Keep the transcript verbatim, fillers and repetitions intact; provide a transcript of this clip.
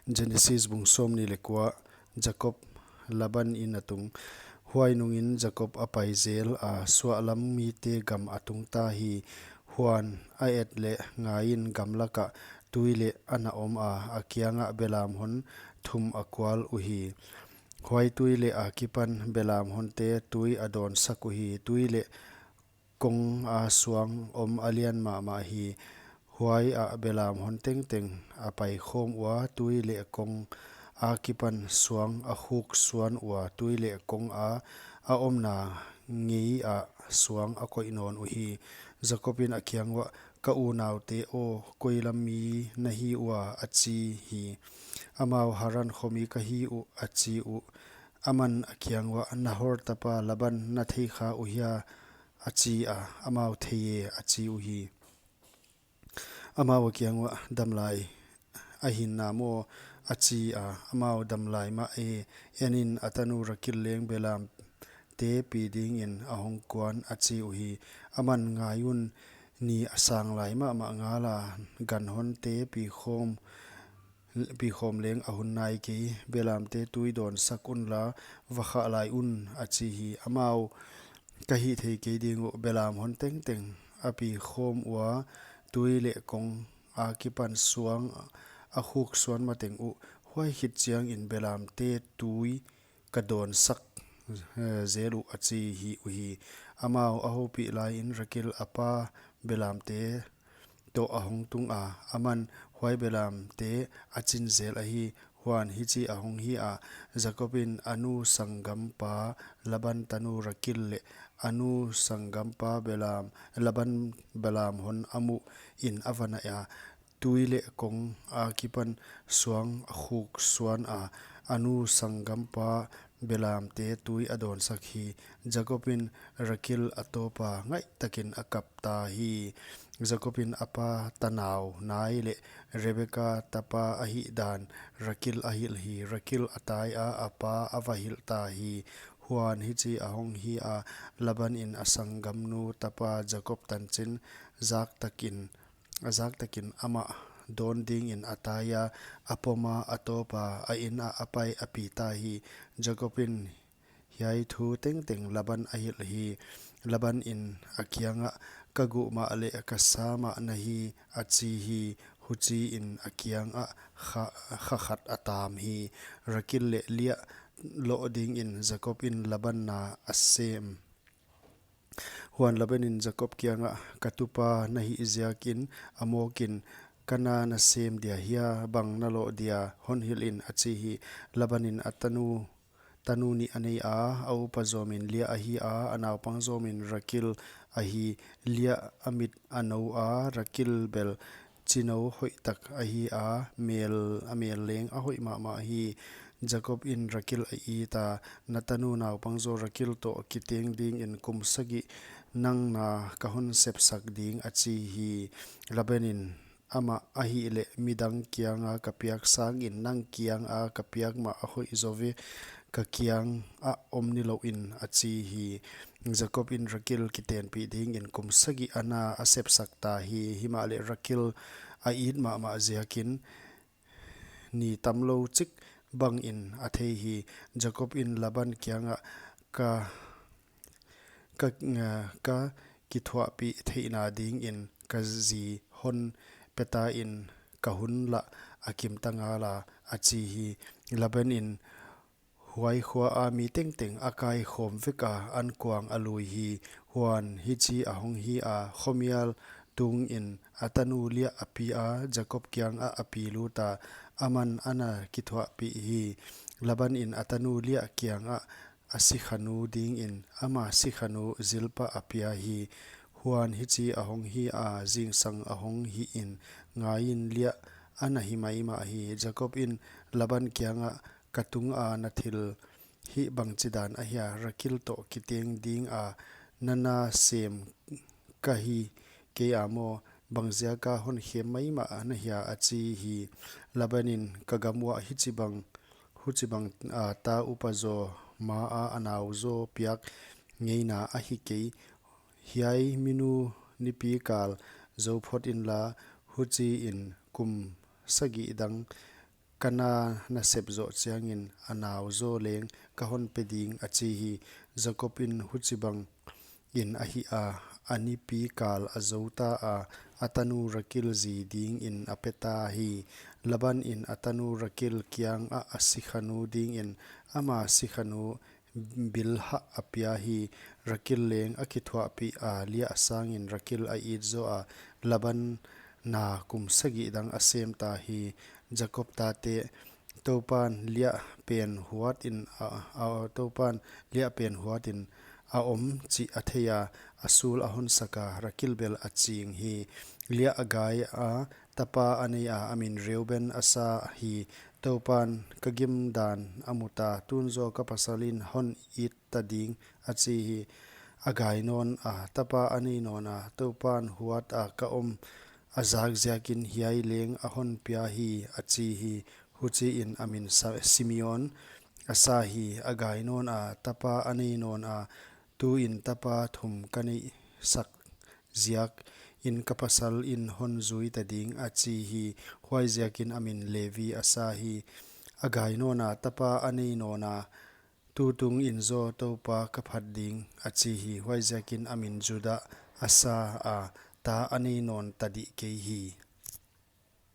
Genesis bung sawmnih leh kua. Jakob Laban inn a tung. Huai nungin Jakob a pai zel a, suahlam mite gam a tung ta hi. Huan a et leh ngaiin gamlakah tui leh a na om a, a kiangah belam hon thum a kual uhi. Huai tui leh a kipan belam honte tui a dawnsak uhi. Tui leh kong a suang om a lian mahmah hi. Huai ah belam hon tengteng a pai khawm ua, tui leh kong a kipan suang a khuk suan ua, tui leh kong a a omna ngei ah suang a koih nawn uhi. Jakob in a kiang uah, "Ka unaute aw, koi lam mi na hi ua?" a chi hi. Amau, "Haran khomi ka hi uh," a chi uh. Aman a kiang uah, "Nahor tapa Laban na thei kha uhia?" a chi a. Amau, "Thei e," a chi uhi. Amau a kiang uah, "Damlai a hinna maw?" a chi a. Amau, "Damlai mah e. En in, a tanu Rakil leng belamte pi dingin a hong kuan," a chi uhi. Aman, "Ngai un, ni a sang lai mahmah ngal a, gan honte pi khawm pi khawm leng a hun nai kei. Belamte tui dawnsak unla, va khah lai un," a chi hi. Amau, "Ka hih thei kei ding uh, belam hon tengteng a pi khawm ua, tui leh kong a kipan suang a khuk suan mateng uh, huai khit chiangin belamte tui ka dawnsak, eh, zel uh," a chi hi uhi. Amau a houpih laiin Rakil a pa belamte toh a hong tung a, aman huai belamte a chin zel ahi. Huan hichi a hong hi a, Jakob in a nu sanggampa Laban tanu Rakil leh a nu sanggampa belam, Laban belam hon a muh in a va naih a, tui leh kong a kipan suang a khuk suan a, a nu sanggampa belamte tui a dawnsak hi. Jakob in Rakil a tawp a, ngaihtakin a kap ta hi. Jakob in a pa tanau nai leh Rebeka tapa a hihdan Rakil a hilh hi. Rakil a tai a, a pa a va hilh ta hi. Huan hichi a hong hi a, Laban in a sanggamnu tapa Jakob tanchin zaktakin, zaktakin amah dawn dingin a tai a, a pom a, a tawp a, a inn ah a pai a pi ta hi. Jakob in hiai thu tengteng Laban a hilh hi. Laban in a kiangah, "Ka guh mahleh ka sa mah na hi," a chi hi. Huchiin a kiangah kha, kha khat a tam hi. Rakil leh Lia loh dingin Jakob in Laban na a sem. Huan Laban in Jakob kiangah, "Ka tupa na hih ziakin a mawkin ka na na sem dia hia? Bang na loh dia, hon hilh in," a chi hi. Laban in a tanu, tanu nih a nei a, a upa zawmin Lia ahi a, a naupang zawmin Rakil ahi. Lia a mit a nou a, Rakil bel chinou hoihtak ahi a, mel, a mel leng a hoih mahmah hi. Jakob in Rakil a it a, "Na tanu naupang zaw Rakil toh kiteng dingin kum sagih nang na ka hon sepsak ding," a chi hi. Laban in, "Amah ahihleh midang kianga ka piak sangin nang kianga ka piak mah a hoih zaw ve, ka kiangah om nilouin," a chi hi. Jakob in Rakil kitenpih dingin kum sagih a na a sepsak ta hi. Himahleh Rakil a it mahmah ziakin ni tamlou chik bangin a thei hi. Jakob in Laban kiangah, "Ka, ka, ka kithuahpih theihna dingin ka zi hon pe ta in, ka hun lah a kim ta ngal a," a chi hi. Laban in huai khua a mi tengteng a kaikhawm vek a, ankuang a lui hi. Huan hichi a hong hi a, khomial tungin a tanu Lia a pi a, Jakob kiangah a pi lut a, aman a na kithuahpih hi. Laban in a tanu Lia kiangah a sikhanu dingin ama sikhanu Zilpa a pia hi. Huan hichi a hong hi a, zingsang a hong hihin, ngaiin Lia a na hi maimah hi. Jakob in Laban kiangah, "Ka tunga na thil hih bangchidan ahia? Rakil toh kiteng dinga na na sem ka hi kei a maw? Bangziaka hon khem maimah na hia?" a chi hi. Laban in, "Ka gam uah hichibang, huchibang, a, ta upa zaw maa a nau zaw piak ngeina ahi kei. Hiai minu nipi kal zou phot inla, huchiin kum sagih dang ka na nasep zoh chiangin a nau zaw leng ka hon pe ding, a chi hi. Jakob in huchibang in a hih a, a nipi kal a zou ta a, a tanu Rakil zi dingin a pe ta hi. Laban in a tanu Rakil kiangah a sikhanu dingin ama sikhanu Bilhah a pia hi. Rakil leng a kithuahpih a, Liah sangin Rakil a it zaw a, Laban na kum sagih dang a sem ta hi. Jakob tate, Toupan Liah pen huatin a, a, Toupan Liah pen huatin a om chih a thei a, a sul a hon sak a, Rakil bel a ching hi. Liah a gai a, tapa a nei a, a min Reuben a sa hi. Toupan ka gimdan a mu ta, tun zaw ka pasal in hon it ta ding, a chi hi. A gai nawn a, tapa a nei nawn a, Toupan huat a ka om a zak ziakin hiai leng a hon pia hi, a chi hi. Huchiin a min Sa-, Simeon a sa hi. A gai nawn a, tapa a nei nawn a, tuin tapa thum ka neihsak ziakin ka pasal in hon zui ta ding, a chi hi. Huaiziakin a min Levi a sa hi. A gai nawn a, tapa a nei nawn a, tutungin zaw Toupa ka phat ding, a chi hi. Huaiziakin a min Judah a sa a, ta a nei nawn ta dih kei hi.